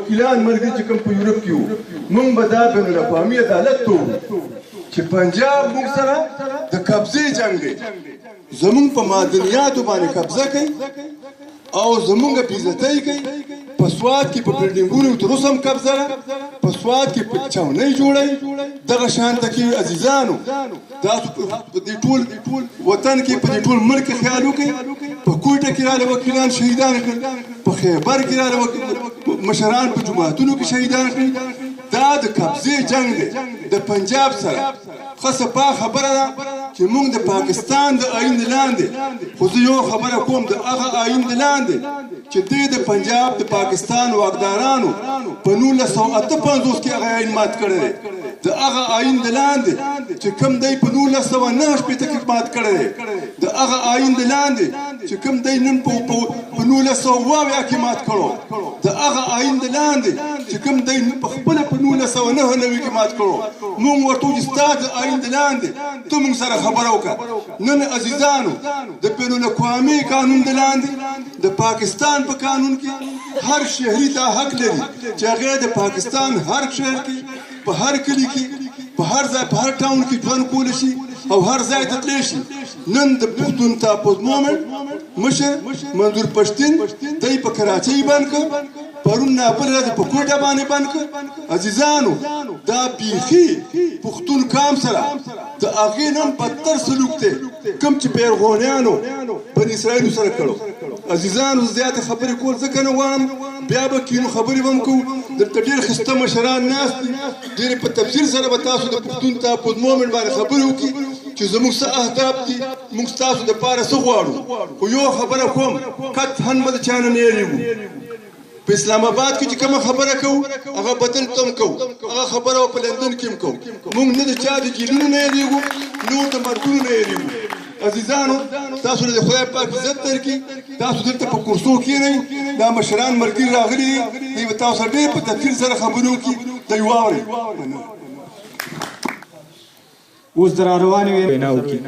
وکیلان ملګري چې کوم په یورپ کې وو، مونږ به دا بین الاقوامي عدالت ته وړو چې پنجاب مونږ سره د قبضې جنګ دی، زمونږ په معدنیاتو باندې قبضه کوي او زمونږ بې عزتۍ کوي. په سوات کې په بلډینګونو تر اوسه هم قبضه ده، په سوات کې په چاونۍ جوړوي. دغه شان ته کې عزیزانو، تاسو په دې ټول وطن کې، په دې ټول ملک کې خیال وکړئ. په کوټه کې راله وکیلان شهیدان کړل، په خیبر کې راله مشران په جوماتونو کې شهیدان کړل. دا د قبضې جنګ دی د پنجاب سره. ښه صفا خبره ده چې موږ د پاکستان د آئین لاندې، خو زه یو خبره کوم، د هغه آئین لاندې چې دوی د پنجاب د پاکستان واکدارانو په 1958 کې هغه آئین مات کړی دی، د هغه آئین د لاندې چې کوم دی په 1969 کې مات کړی دی، د هغه آئین د لاندې چې کوم دی نن په 1970 کې مات کړو، د هغه آئین د لاندې چې کوم دی په خپله په 1999 کې مات کړو، موږ ورته چې ستا د آئین د لاندې ته موږ سره خبره وکړه. نن عزیزانو، د بین الاقوامي قانون د لاندې، د پاکستان په قانون کې هر شهري دا حق لري چې هغه د پاکستان هر شهر کې، په هر کلي کې، په هر ځای، په هر ټاون کې ژوند کولی شي او هر ځای ته تللی شي. نن د پښتون تحفظ مومنټ مشر منظور پښتین دی په کراچۍ بند کړ، پرون نابل ورځ په کوټه باندې بند کړ. عزیزانو، دا بیخي پښتون قام سره د هغې نن بدتر سلوک دی کوم چې پیرغونیانو بني اسرائیلو سره کړو. عزیزانو، زیاتې خبرې کول ځکه نه غواړم، بیا به کینو خبرې به هم کوو. دلته ډېر ښایسته مشران ناست دي، ډېرې په تفصیل سره به تاسو د پښتون تحفظ مومنټ باندې خبرې وکړي چې زموږ څه اهداف دي، موږ ستاسو دپاره څه غواړو. خو یو خبره کوم، قطعا به د چا نه نه یېرېږو. په اسلام آباد کې چې کومه خبره کوو هغه به دلته هم کوو، هغه خبره به په لندن کې هم کوو. موږ نه د چا د جیلونو نه یېرېږو، نور د مرګونو نه یېرېږو. عزیزانو، تاسو له خدای پاک عزت درکړي. تاسو دلته په کورسو کښېنئ، دا مشران ملګري راغلي دي، دوی به تاسو سره ډېر په تفصیل سره خبرې وکړي، دی واورئ. مننه. اوس د را روانې وینا وکړي.